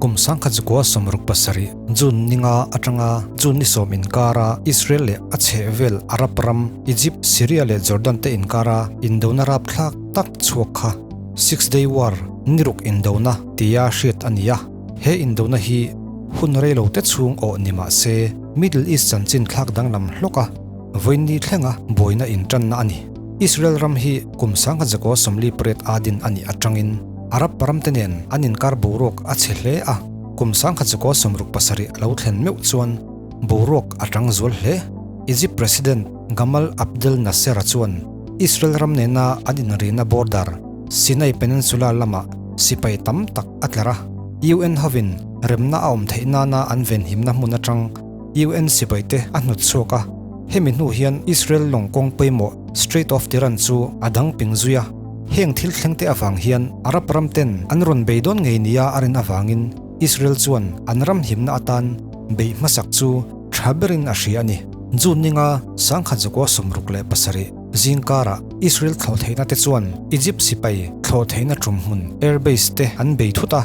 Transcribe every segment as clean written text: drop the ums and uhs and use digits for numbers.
Kum 1967 June ni nga atanga June ni sawm inkara Israel leh a chhehvel Arab ram Egypt, Syria leh Jordan te inkara indona rapthlak tak chhuak kha Six Day War, Niruk Indona, tia hriat a ni a. He indona hi hun reilo te chhung awh ni mah se Middle East chanchin thlak danglam hlawk a, vawiin thlenga buaina intanna a ni. Israel ram hi kum 1948 a din a nih atangin Arab ramte nen an inkar boruak a chhe hle a, kum 1967 a lo thlen meuh chuan boruak a tang zual hle. Egypt President Gamal Abdel Nasser-a chuan Israel ram nena an inrina border Sinai Peninsula lamah sipai tam tak a tlar a, UN hovin remna a awm theih nana an venhimna hmun atang UN sipaite a hnawt chhuak a, hemi hnu hian Israel lawng kawng pawimawh Strait of Tiran chu a dang ping zui a. Heng thil thlengte avang hian Arab ram ten an rawn bei dawn ngei nia a rin avangin Israel chuan an ram himna atan beih hmasak chu tha berin a hria a ni. June ninga 1967 zingkarah Israel thlawh theihna te chuan Egypt sipai thlawh theihna tum hmun air base te an bei thut a,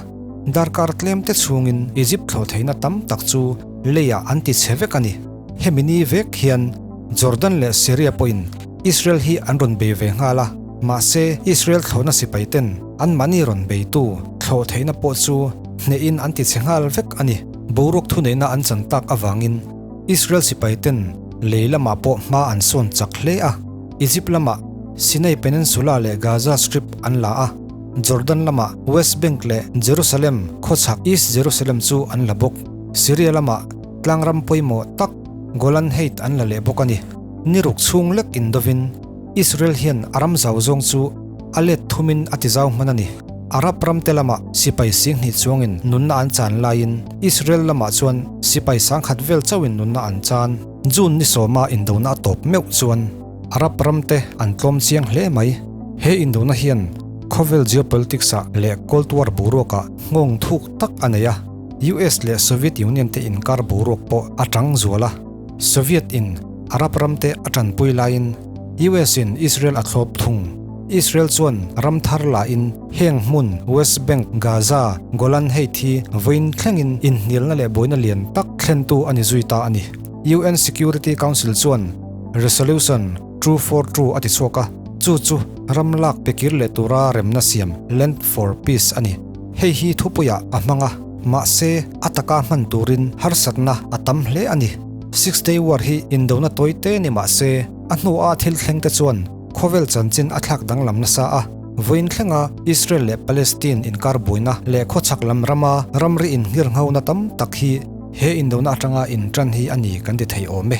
darkar tlem te chhungin Egypt thlawh theihna tam tak chu leiah an ti chhe vek a ni. Hemi ni vek hian Jordan leh Syria pawhin Israel hi an rawn bei ve nghal a, mahse Israel thlawhna sipai ten anmahni rawn beitu thlawh theihna pawh chu hnehin an ti chhe nghal vek a ni. Boruak thuneihna an chan tak avangin Israel sipai ten lei lamah pawh hma an sawn chak hle a, Egypt lamah Sinai Peninsula leh Gaza Strip an la a, Jordan lamah West Bank leh Jerusalem khawchhak East Jerusalem chu an la bawk. Syria lamah tlangram pawimawh tak Golan Height an la leh bawk a ni. Ni ruk chhung lek indovin Israel hian a ram zau zawng chu a let thumin a ti zau hman a ni. Arab ram te lamah sipai singhnih chuangin nunna an chan laiin Israel lamah chuan sipai sangkhat vel chauhin nunna an chan. June ni sawma indona a tawp meuh chuan Arab ram te an tlawm chiang hle mai. He indona hian khawvel geopolitics ah leh Cold War boruakah nghawng thuk tak a nei a. US leh Soviet Union te inkar boruak pawh a tang zual a, Soviet in Arab ram te a tanpui laiin US in Israel a thlawp thung. Israel chuan ram thar la in heng hmun West Bank, Gaza, Golan Height hi vawiin thlengin inhnialna leh buaina lian tak thlentu a ni zui ta a ni. UN Security Council chuan Resolution 242 a ti chhuak a, chu chu ram lak pekir leh tura remna siam Land for Peace a ni. Hei hi thupuiah a hmang a, mahse a taka hman turin harsatna a tam hle a ni. Six Day War hi indona tawi te ni mahse a hnua thil thleng te chuan khawvel chanchin a thlak danglam nasa a. Vawiin thlenga Israel leh Palestine inkar buaina leh khawchhak lam rama ramri inngirngho na tam tak hi he indona atanga intan hi a ni kan ti thei awm e.